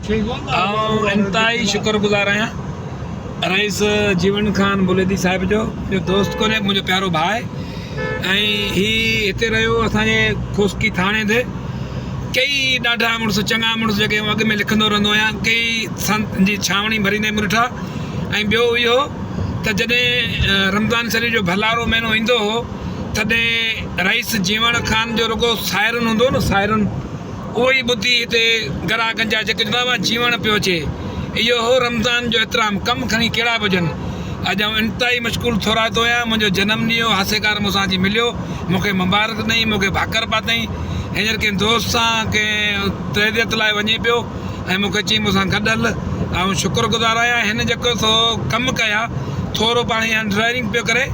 آئون انتهائي شڪر گذار آهيان رئيس جيون خان بليدي صاحب جو منهنجو دوست ڪونهي منهنجو پيارو ڀاء آهي ۽ هي هتي رهيو اسان جي کوسڪي ٿاڻي تي ڪئي ڏاڍا مڙس چڱا مڙس جيڪي اڳ ۾ لکندو رهندو آهيان ڪئي سنت جي ڇانوڻي ڀريندي مون ڏٺا ۽ ٻيو اهو ته جڏهن رمضان شريف جو ڀلارو مهينو ايندو هو تڏهن رئيس جيوڻ خان جو رڳو سائرن هوندو هو نه سائرن اهو ئي ٻڌي هتي گراهڪن جا جيڪي چوندا هئا جيوڻ پيو اچي. اهو هو رمضان جو احترام، ڪم کڻي ڪهڙا به هجن. اڄ آئون انتهائي مشڪور ٿورائتو آهيان، منهنجو جنم ڏينهن هو، هاسيڪار مون سان اچي مليو، مون کي مبارڪ ڏنائين، مون کي ڀاڪر پاتائين. هينئر ڪنهن دوست سان ڪنهن تعزيت لاء وڃي پيو ۽ مون کي چيائين مون سان گڏ هل. آئون شڪر گذار آهيان، هن جيڪو سو ڪم ڪيا، ٿورو پاڻ هينئر ڊرائيونگ پيو ڪري.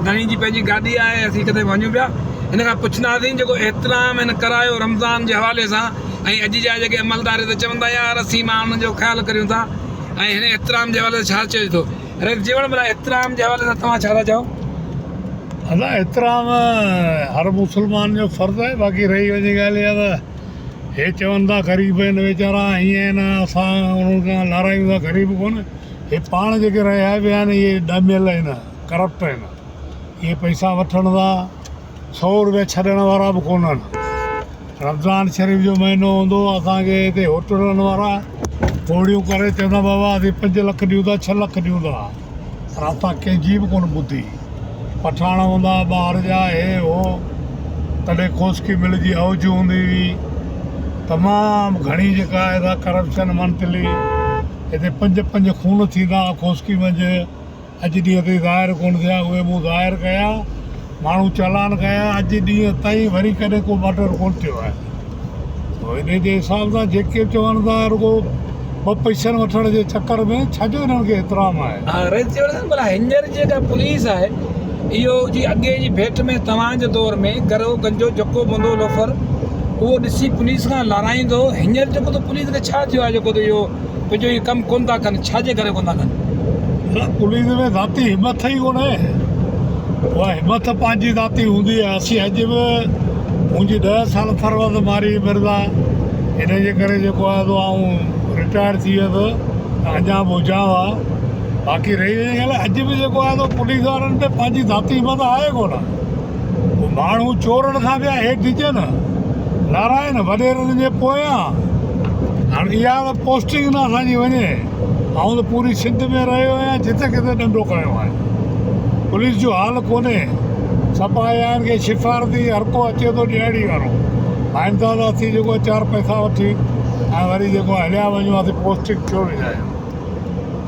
ڌڻي جي پنهنجي گاڏي آهي، اسين ڪٿي وڃون پيا. هن کان پڇنداسين جيڪو احترام هن ڪرايو رمضان جي حوالي سان ۽ اڄ جا جيڪي عملدار هتي چون ٿا يار اسين ماڻهن جو خيال ڪريون ٿا ۽ هن احترام جي حوالي سان ڇا چئجي ٿو رئيس جيوڻ ڀلا احترام جي حوالي سان توهان ڇا ٿا چئو؟ ادا احترام هر مسلمان جو فرض آهي باقي رهي وڃي ڳالهه اها ته هي چون ٿا غريب آهن ويچارا هيئن آهن اسان انهن کان لارهايون ٿا غريب ڪونه هي پاڻ جيڪي رهيا ويا آهن اهي ڏميل آهن ڪرپٽ آهن اهي پئسا وٺڻ ٿا سئو روپيا ڇڏڻ وارا به ڪونهن. رمضان شريف جو مهينو هوندو هو اسان کي هتي هوٽلن وارا پوڙيون ڪري چوندا بابا اسين پنج لک ڏيون ٿا ڇهه لک ڏيون ٿا پر اسان ڪنهن جي به ڪونه ٻڌي پٺاڻ هوندا ٻاهر جا هي هو تڏهن کوسڪي مل جي اوج هوندي هئي تمام گهڻي جيڪا آهي سا ڪرپشن منٿلي هتي پنج پنج خون ٿيندا هئا کوسڪي منجهه اڄ ڏينهن تائين ظاهر ڪونه ٿيا، اهي مون ظاهر ڪيا، ماڻهو چالان ڪيا، اڄ ڏينهن تائين وري ڪڏهن ڪو مرڊر ڪونه ٿيو آهي. سو انهي جي حساب سان جيڪي به چون ٿا رڳو ٻه پئسن وٺڻ جي چڪر ۾ ڇا جو انهن کي احترام آهي. ها رئيس چيو ته ڀلا هينئر جيڪا پوليس آهي اهو جي اڳي جي ڀيٽ ۾ توهان جي دور ۾ گرو گنجو جيڪو به هوندو هو لوفر اهو ڏسي پوليس کان لارائيندو هو هينئر جيڪو ته پوليس کي ڇا ٿيو آهي جيڪو ته اهو پنهنجو اهي ڪم ڪونه ٿا ڪن، ڇا جي ڪري ڪونه ٿا ڪن؟ نه پوليس ۾ ذاتي همٿ ئي ڪونهي، اها همٿ پنهنجي ذاتي هوندي آهي، اسين اڄ به منهنجي ڏهه سال ٿروت ماري مرزا ان جي ڪري جيڪو آهي سو آئون رٽائر ٿي ويس ته اڃا به هجان ها باقي رهي وڃي ڳالهه اڄ به جيڪو آهي سو پوليس وارن تي پنهنجي ذاتي همت آهي ڪونه. پوء ماڻهو چورن کان پيا هيٺ اچن، لارائن وڏيرن جي پويان. هاڻ اها ته پوسٽنگ نه اسان جي وڃي. آئون ته پوري سنڌ ۾ رهيو آهيان، جتي ڪٿي ڏنڊو کنيو آهي. پوليس جو حال ڪونهي. سڀ آيا آهن ڪي شفارتي، هر ڪو اچي ٿو ڏهاڙي وارو. ڀائين ٿا ته اسين جيڪو چار پئسا وٺي ۽ وري جيڪو هليا وڃون اسين پوسٽنگ ڇو وڃايون.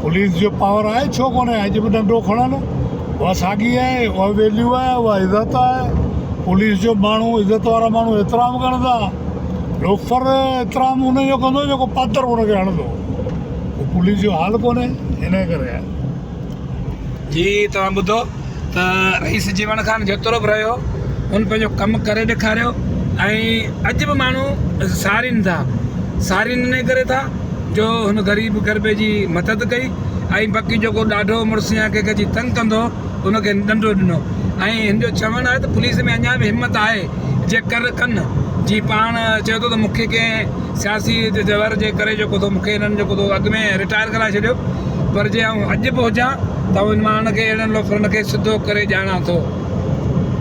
پوليس جو پاور آهي ڇو ڪونهي اڄ به ڏنڊو کڻن اها ساڳي آهي اها ويليو آهي اها عزت آهي پوليس جو ماڻهو عزت وارا ماڻهو احترام ڪن ٿا لوفر احترام ان جو ڪندو جيڪو پادر ان کي هڻندو پوليس جو حال ڪونهي ان ڪري آهي. جي توهان ٻڌو ته رئيس جيوڻ خان جيترو به رهيو هن پنهنجو ڪم ڪري ڏيکاريو ۽ اڄ به ماڻهو سارين ٿا سارين ان ڪري ٿا جو هن غريب غربي جي مدد ڪئي ۽ باقي جيڪو ڏاڍو مڙس يا ڪنهن کي اچي تنگ ڪندو هو ان کي ڏنڊو ڏنو ۽ هن جو چوڻ آهي ته پوليس ۾ اڃا به همت آهي جي ڪر ڪن جي پاڻ چئي ٿو ته مون کي ڪنهن سياسي جوهر جي ڪري جيڪو ٿو مون کي هنن جيڪو ٿو اڳ ۾ رٽائر ڪرائي ڇڏيو پر جي آئون اڄ به هجان ته آئون ان ماڻهن کي اهڙن لوفرن کي سڌو ڪري ڄاڻان ٿو.